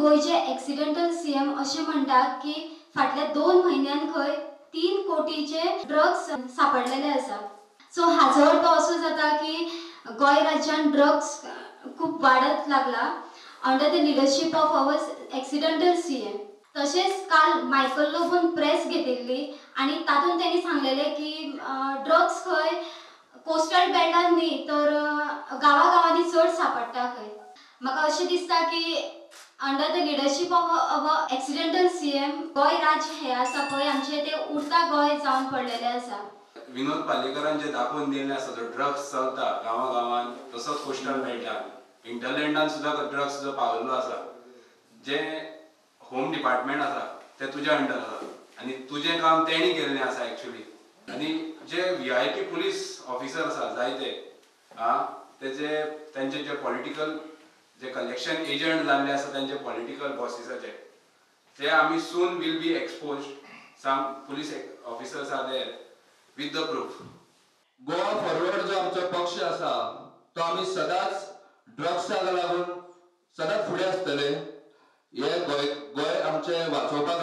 गोंयचे accidental CM अशें म्हणटा की फाटल्या 2 म्हयन्यान खंय 3 कोटीचे ड्रग्स सापडलेले आसा. सो हाचो अर्थ असो जाता की गोंय राज्यान ड्रग्स खूब वाडत लागला under the leadership of our accidental CM. तशेंच काल मायकल लोबोन प्रेस घेतिल्ली आनी तातूंत तेणी सांगलेलें की ड्रग्स खंय कोस्टल बेल्टान न्ही तर गांवागांवांनी चड सापडटा खंय. म्हाका अशें दिसता की under the leadership of our accidental CM Goa राज्य हें आसा पळय आमचें तें उरता गोंय जावन पडलेलें आसा. विनोद पालेकरान जे दाखोवन दिल्लें आसा जो ड्रग्स चलता गांवा गांवान तसोच कोस्टल बेल्टान इंटरलँडान सुद्दां ड्रग्स जो पावल्लो आसा, जे होम डिपार्टमेंट आसा ते तुज्या अंडर आसा आनी तुजें काम तेणी केल्लें आसा एक्चुली. आनी जे VIP police officer आसा जायते तेजे तेंचे जे पॉलिटिकल जे कलेक्शन एजंट जाल्ले आसा तेंचे पॉलिटिकल बॉसिसाचे ते आमी soon will be exposed. Some police officers are there with the proof. Goa Forward जो आमचो पक्ष आसा तो आमी सदांच ड्रग्साक लागून सदांच फुडें आसतले. हे गोंय गोंय आमचें वाचोवपाक